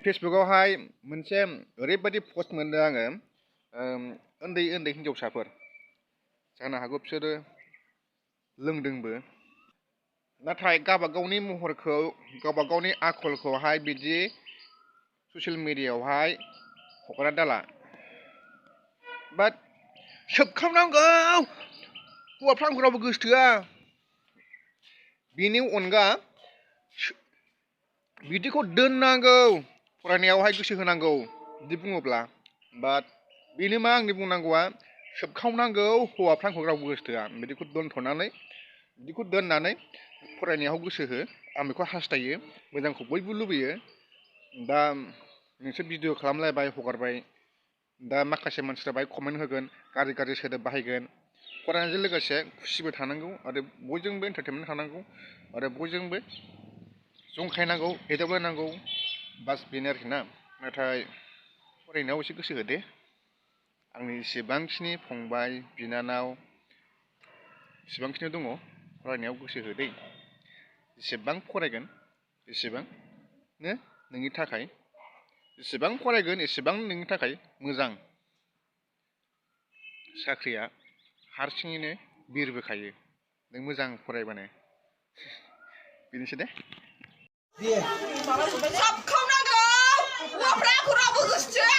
फेसबुकावहाय मोनसे ओरैबायदि पस्ट मोनदों आङो उन्दै उन्दै हिन्जावसाफोर जानो हागौ बिसोरो लोंदोंबो नाथाय गावबा गावनि महरखौ गावबा गावनि आखलखौहाय बिदि ससियेल मिडियायावहाय हगारा दाला बाट सोबखांनांगौ हौवाफ्रा आंखौ रावबो गोसोथोआ बेनि अनगा बिदिखौ दोननांगौ फरायनायावहाय गोसो होनांगौ बिदि बुङोब्ला बाट बेनो मा आंनि बुंनांगौआ सोबखावनांगौ हौवाफ्रा आंखौ रावबो गोसोथोआ बिदिखौ दोनथ'नानै बिदिखौ दोननानै फरायनायाव गोसो हो आं बेखौ हास्थायो मोजांखौ बयबो लुबैयो दा नोंसोर भिडिअ खालामलायबाय हगारबाय दा माखासे मानसिफ्रा बाहाय कमेन्ट होगोन गाज्रि गाज्रि सोदोब बाहायगोन फरायनायजों लोगोसे खुसिबो थानांगौ आरो बयजोंबो एन्टारटेनमेन्ट थानांगौ आरो बयजोंबो जंखायनांगौ एदावलायनांगौ बास बेनो आरोखि ना नाथाय फरायनायाव एसे गोसो होदे आंनि जेसेबांखिनि फंबाय बिनानाव जेसेबांखिनि दङ फरायनायाव गोसो होदे जेसेबां फरायगोन एसेबांनो नोंनि थाखाय जेसेबां फरायगोन एसेबां नोंनि थाखाय मोजां साख्रिया हारसिङैनो बिरबोखायो नों मोजां फरायबानो बेनोसै दे सोबखावनांगौ हौवाफ्रा आंखौ रावबो गोसोथोआ